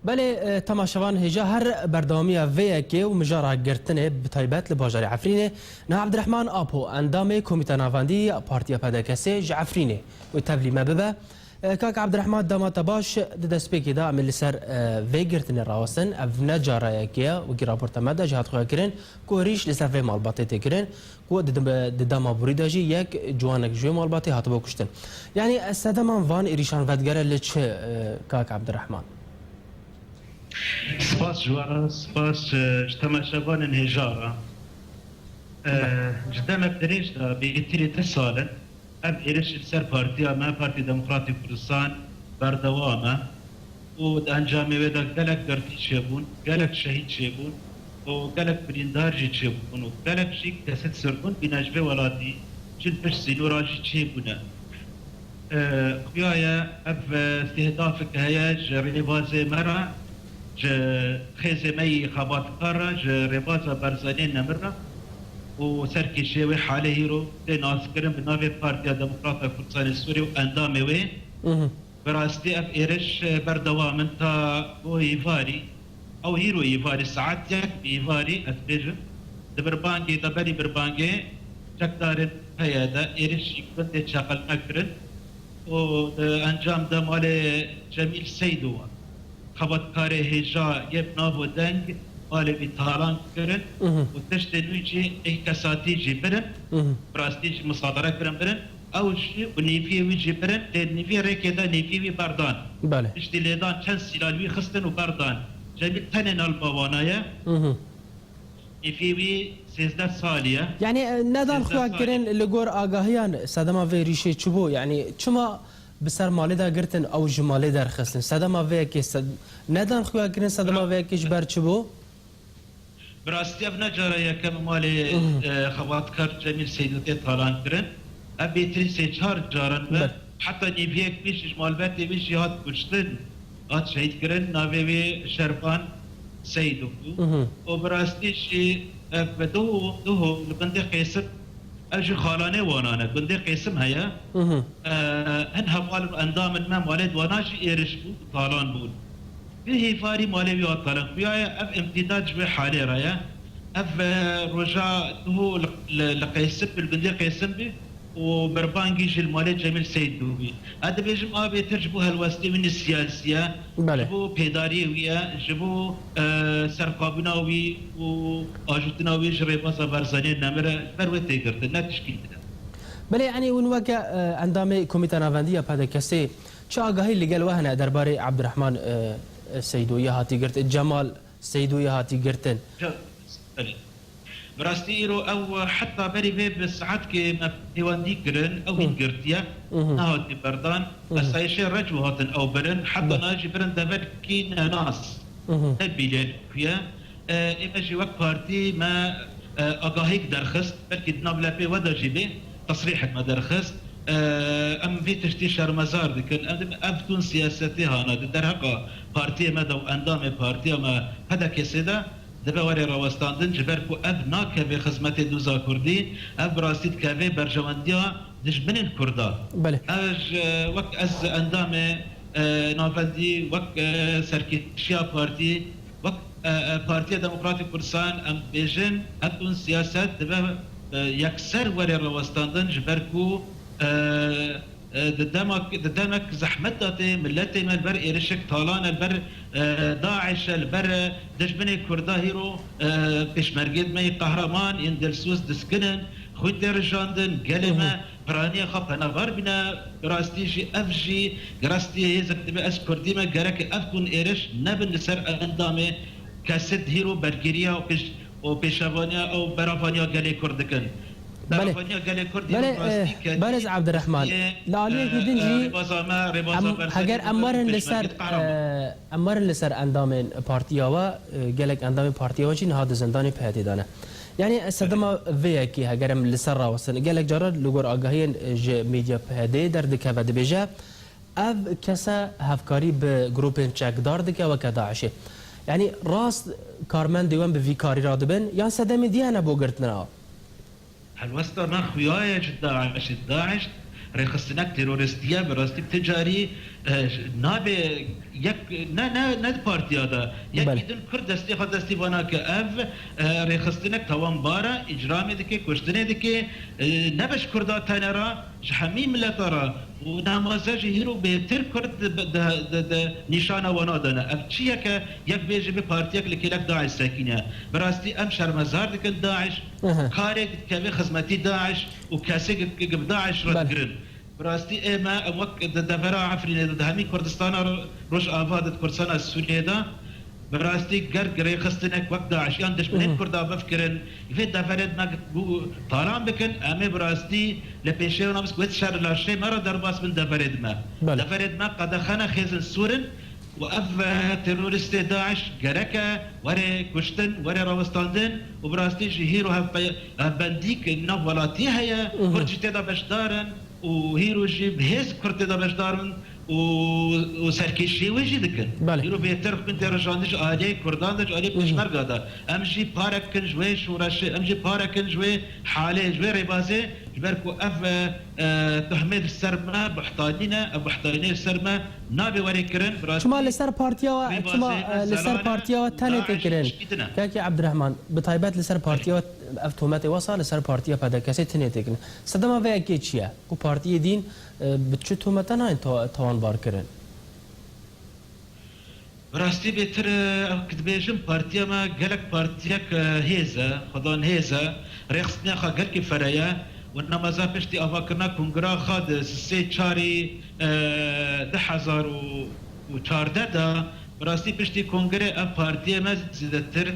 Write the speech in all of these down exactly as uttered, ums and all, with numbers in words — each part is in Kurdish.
Belê, e, temaşevan hêja her berdewamiya vê yekê û mijara girtinê bi taybet li bajarê Efrînê, niha Ebdirehman Apo, endamê Komîta Navendî ya Partiya P D K S ji Efrînê wê tevlî me bibe. E, kak Ebdirehman, dema te baş, di destpêkê de em ê li ser, e, vê girtinê rawestin. Ev ne cara yekê ye, wekî raporta me de jî hat xuyakirin ku êrîş li ser vê malbatê tê kirin. Ku di, di, di dema borî de jî yek ciwanek ji wê malbatê hatibo kuştin. Yanî sedeman van êrîşan vedigere li çi, e, kak Ebdirehman? Spas ji we re, spas, e, ji temaşevanên hêja re. E, ji demek dirêj de, bêtirî du sal in, ev êrîş li ser partiya me, Partiya Demokratîk Kurdistan, berdewam e. û di encamê wê de gelek girtî çêbûn, gelek şehîd çêbûn û gelek birîndar jî çêbûn û gelek jî kesên sirbûn bîne ji vê welatî, ji pişt sînora jî çêbûne. E, xuya ye ev, e, îstihdafek heye ji rêbazê me re, ji xêzê me yî xebatkar re, ji rêbaza Barzaniyê nemir re û serkêşiyê wê halê hîro tê naskirin bi navê Partiya Demokrata Kurdistanê Sûrî û endamê wê. Mhm. Bi rastî ev êriş, e, berdewam in ta bo êvarî. Ew hîro êvarî, saet yek bi êvarî, ez dibêjim, di birbangê de, berî birbangê çekdarên P Y D êrişî gundê çeqelme kirin û di encam de malê Cemîl Seydo, xebatkarê hêja yê bi nav û deng, malê wî talan kirin Mhm. û tiştê nû jî ê kesatî jî birin, Mhm. bi rastî jî musadere kirin birin. Ew jî û nêviyê wî jî birin, lê nêviyê rêkê de nêviyê wî berdan. Belê. Piştî lêdan çend sîlan wî xistin û berdan. Cemîl tenê nalba wana ye. Mhm. Nêviyê wî sêzdeh salî ye. Yanî, e, nedan Sêzdeh xuya salî. kirin li gor agahiyan sedema vê êrîşê çi bû? Yanî, çima bi ser malê de girtin, ew ji malê derxistin? Sedema vê yekê se-, nedan xuya kirin sedema vê yekê ji ber çi bû? Bi rastî ev ne cara yekem e malê, Mhm. e, xebatkar Cemîl Seydû tê talan kirin. Ev bêtirî sê çar caran be. Be. Heta nêviyek wî jî ji malbetê wî jî hat kuştin, hat şehîd kirin. Navê wî Şervan Seydû bû. Mhm. Û bi rastî jî ev duho, duho li gundê Qêsim, ev jî xalanê wanan e. Gundê Qêsim heye. Mhm. E, hin heval û endamên me malê di wana jî êriş bû, talan bûn. Vê hêvarî malê wî hat talan. Xuya ye ev îmtîdat ji wê halê re ye. Ev, e, roja duho li, li, li Qêsim, li gundê Qêsim bî û berbangî jî li malê Cemîl Seydû bî. Ez dibêjim a bêtir ji bo helwestê wî ne siyasî ye, Belê. ji bo pêdariyê wî ye, ji bo, e, serxwebûna wî û ajotina wî ji rêbaza Barzaniyê nemir e, ji ber wê tê girtin, ne tişkî din e. Belê, yanî hûn weke, e, endamê Komîta Navendî ya P D K S'ê çi agahî li gel we hene derbarê Ebdirehman, e, e, Seydo yê hatî girt, Cemal Seydo yê hatî girtin? Ca-, belê. Bi rastî îro ew heta berî vê bi saetkê me pêwendî kirin, ew hîn Hı. girtiye, Hı hı. nehatiye berdan. Hı hı. Esayişê Reco hatin ew birin, heta Be- niha jî birin deverkî nenas. Hı hı. Ne bîlên xuye. E, ê me jî wek partî me, e, agahîk derxist, belkî di nav lepê we de jî bê, tesrîhek me derxist. E, em vê tiştî şermezar dikin. Em dibin ev tûn siyasetê hane di derheqa partiyê me de û endamê partiya me P D K S'ê de dibe were rawestandin, ji ber ku ev nakeve xizmetê doza Kurdî, ev bi rastî dikeve berjewendiya dijminên Kurda. Belê. Ev ji, wek ez endamê, e, navendî, wek, e, serkêşiya partî, wek, e, e, Partiya Demokratîk Kurdistan, em dibêjin, ev tûn siyaset dibe, e, yekser were rawestandin, ji ber ku, e, e, di demek, di demek zehmet de tê, miletê me li ber êrişek talan e, li ber, e, DAIŞ e, li ber, e, dijminê Kurda hîro, e, pêşmergê me yê qehreman yên dilsoz diskin in, xwîn tê rijandin, gelê me Hı hı. piraniya xwe penavar bîne, bi rastî jî ev jî, bi rastî hêzek dibe ez Kurdî me, gerek ev tûn êriş nebin li ser endamê kesê hîro bergiriya û pêş-, û pêşevaniya û beravaniya gelê Kurd dikin. Belê. Beravaniya gelê Kurd Belê, hîro rastî eh, kerî, Berez Ebdirehman, rastiyê, li aliyekî eh, din eh, jî rêbaza me, rêbaza em, Berzanî heger em werin li ser, qehreman. eh, em werin li ser endamên partiya we, eh, gelek endamên partiya we jî niha di zindanê P Y D'ê de ne. Yanî sedema vê yekê heger em li ser rawestin, gelek caran li gor agahiyên, eh, ji medya P Y D'ê derdikeve, dibêje, ev kese hevkarî bi grûpên çekdar dike weke DAIŞê. Yanî rast karmendê wan bi vî karî radibin yan sedemên dî hene bo girtina? Helwesta me xuya ye ji DAIŞê. DAIŞ rêxistinek terorîstî ye, bi rastî bi ti carî E, nabe yek, ne, ne, ne di partiya de. Belê. Yekî din Kurd destê xwe destî vana ke ev, e, rêxistinek tawanbar e, îcramê dike, kuştinê dike, e, ne beş Kurda tene re, ji hemî mileta re û namaze jî hîro bêtir Kurd di, di, di, di nîşana wana de ne. Ev çi yeke yek bêje bi partiyek li kêlek DAIŞ sekîne. Bi rastî em şermezar dikin DAIŞ, Aha. karê dikeve xizmetî DAIŞ û kesê gi-, gi-, gi-, DAIŞ re Belê. digirin. Bi rastî ê me, em wek di devera Efrînê de, di hemî Kurdistana Ro-, Rojava de, di Kurdistana Sûriyê de, bi rastî ger rêxistinek wek DAIŞ yan dijminên Hı hı. Kurda bifkirin, vê deverê me bû talan bikin, em ê bi rastî li pêşê wan bist wê şer laşê me re derbas bin deverê me. Belê. Deverê me qedexe ne, xêzin sûr in û ev, e, teroristê DAIŞ gereke were kuştin, were rawestandin û bi rastî jî hîro hevpe-, hevbendîk nav welatî heye, Hı hı. Kurd jî tê de beşdar in. û hîro jî bi hêz Kurd tê de beşdar in û, û serkêşiyê wê jî dikin. Belê. Hîro bêtir xwîn tê rijandin ji aliyê Kurdan de, ji aliyê Hı hı. Pêşmerga de. Em jî parek kin ji wê şoreşê, em jî parek kin ji wê halê, ji wê rêbazê, ji ber ku ev, e, e, tuhmê li ser me buhtanî ne, ev buhtanî li ser me nabe were kirin. Bi rastî Çima li ser partiya we, çima, rêbazê me e, li ser zelal e, partiya we tenê tê DAIŞ kirin? Şîtine. Kekê Ebdirehman, bi taybet li ser partiya we ev tometê wesa li ser partiya P D K'ê tenê tê kirin. Sedema vê yekê çi ye? Ku partiyê dîn, e, bi çi tomete nayên ta-, tawanbar kirin? Bi rastî bêtir, e, ew ki dibêjim, partiya me gelek partiyek, e, hêz e, xwedan hêz e, rêxistinê xwe gelkî fere ye û nemaza piştî avakirina kongira xwe di sê çarî, e, du hezar û çardeh de, bi rastî piştî kongrê ev partiyê me zêdetir,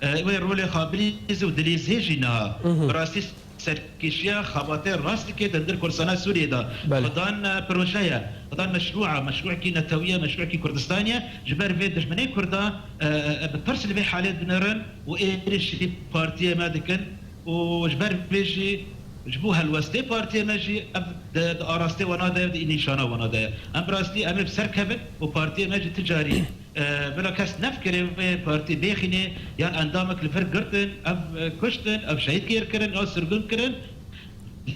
e, wê rolê xwe bilîze û dilîze jî niha. Hı hı. Bi rastî serkêşiya xebatê rast dike di hundir Kurdistana Sûriyê de. Belê. Xwedan, e, proje ye, xwedan meşrû e, meşrûekî netewî ye, meşrûekî Kurdistanî ye. Ji ber vê dijminê Kurda, e, e, bi tirs li vê halê dinêrin û êrişî partiyê me dikin û ji ber vê jî ji bo helwestê partiyê me jî ev di, di arastê wana de ye, di nîşana wana de ye. Em bi rastî em ê bi ser kevin û partiyê me jî ti carî E, bila kes nefikire wê partî bêxîne, yan endamek li vir girtin, ev, e, kuştin, ev şehîd kêr kirin, ev sirgûn kirin.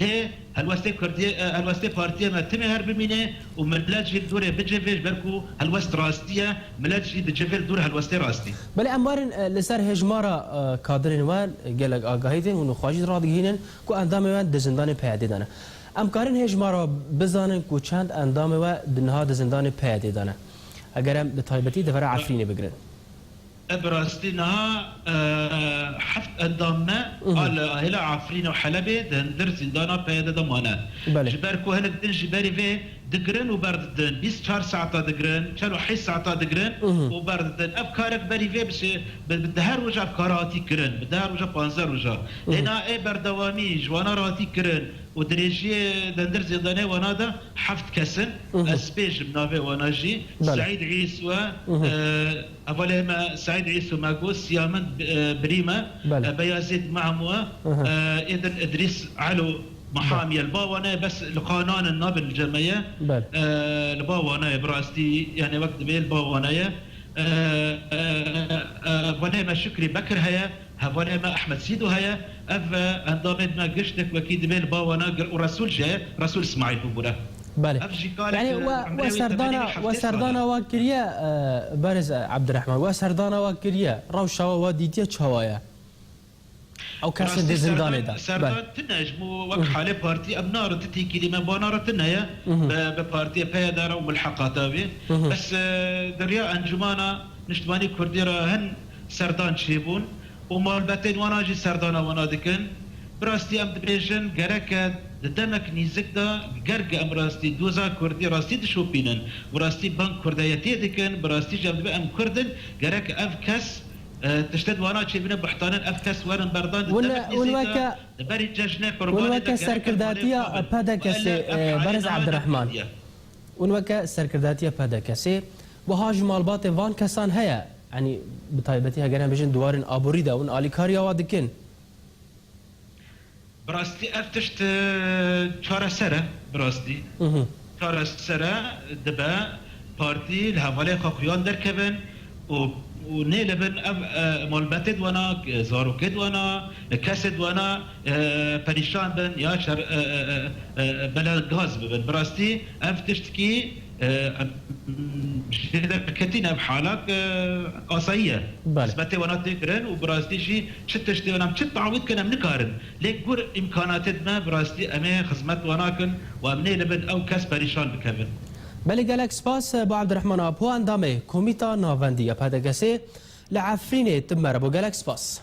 Lê helwestê Kurdiyê, e, helwestê partiyê me timê her bimîne û millet jî li dorê bicivê, ji ber ku helwest rastî ye, millet jî dicivê li dor helwestê rastî. Belê em werin, e, li ser hêjmara, e, kadirên we gelek agahî dên û nûxwajî radigihînin ku endamê we di zindanê P Y D'ê de ne. Em karin hêjmara bizanin ku çend endamê we di niha di zindanê P Y D'ê de ne? Eger em bi taybetî devera Efrînê bigirin. E, bi rastî niha, e, heft endam me Mhm. a li ahêla Efrîn û Helebê di hundir zîndana P Y D de mane. Belê. Ji ber ku hinek din ji berî vê digirin û berdidin, bîst çar saeta digirin, çel û heşt saeta digirin Mhm. û berdidin. Ev karek berî vê bi şê-, bi, bi deh roja ev kara hatî kirin, bi deh roja, panzdeh roja. Mhm. Lê niha ê berdewamî ji wana re hatî kirin û dirêjiyê di hundir zîndanê wana de heft kes in. Mhm. Ez bêjim navê wana jî. Belê. Seîd Îso, Mhm. e, hevalê me Seîd Îso me got, Siyamin, e, birî me, Belê. e, Beyazîd Mahmû, Mhm. e, êdin Idrîs Elo Mahamiye. Belê. Li ba wana ye, bes li qanan in, nabin li cem me ye. Belê. E, li ba wana ye, bi rastî, yani wek divê li ba wana ye. E, e, e, hevalê me Şükrî Bekir heye. Hevalê me Ehmed Sîdo heye, ev, e, endamên me giştek wekî divê li ba wana gir û Resûl jî heye, Resûl Îsmaîl bibûre. Belê. Ev jî kalek, Yani e, we, emrê we wê serdana, temenê we heft serdana sala. we kiriye, e, Berêz Ebdirehman, we serdana we kiriye, rewşa we we dîtiye çawa ye? Ew kesên Rastî di zindanê serdan, de. serdan Belê. tune ji bo wek Mhm. halê partî em narin, ti têkilî me bana re tune ye, Mhm. bi, bi partiyê P Y D re û milheqata wê. Mhm. Bes, e, di riya Encûmana Niştimanî Kurdî re hin serdan çêbûn û malbetên wana jî serdana wana dikin. Bi rastî em dibêjin, gereke di demek nîzik de ger em rastî doza Kurdî rastî dişopînin û rastî bang Kurdayetiyê dikin, bi rastî jî em dibe em Kurd in, gerek ev kes, e, tiştê di wana çêbîne buhtanin, ev kes werin berdan di Win, demek win nîzik de, weke, di berî cejnê win Qurbanê de weke gerek em serkirdatiya malê xwe bin. P D K Sê, Wele ev e, halê Berêz niha Ebdirehman. Kurdî ye. Win weke serkirdatiya P D K Sê, wiha ji malbatê van kesan heye. Yanî bi taybetî heger em bêjin di warên aborî de hûn alîkariya wa dikin. Bi rastî ev tişt, e, çareser e, bi rastî. Mhm. Çareser e, dibe partî li hevalê xwe xuyan derkevin û, û nêlibin ev, e, malbetê di wana, e, zarokê di wana, e, kesê di wana, e, perîşan bin ya şer, e, e, e, e, belengaz bibin. Bi rastî ev tiştkî E, em, jê derketîn ev halak, e, asayî ye. Belê. Xizmetê wana tê kirin û bi rastî jî çi tiştê wana em çi tawît kin em nikarin. Lê gur îmkanatê dime bi rastî em ê xizmet wana kin û em nê li bin ew kes perîşan bikevin. Belê, gelek spas, e, bo Abdurrahman Apo, endamê Komîta Navendî ya P D G S'ê li Efrînê, tu bi me re bû. Gelek spas.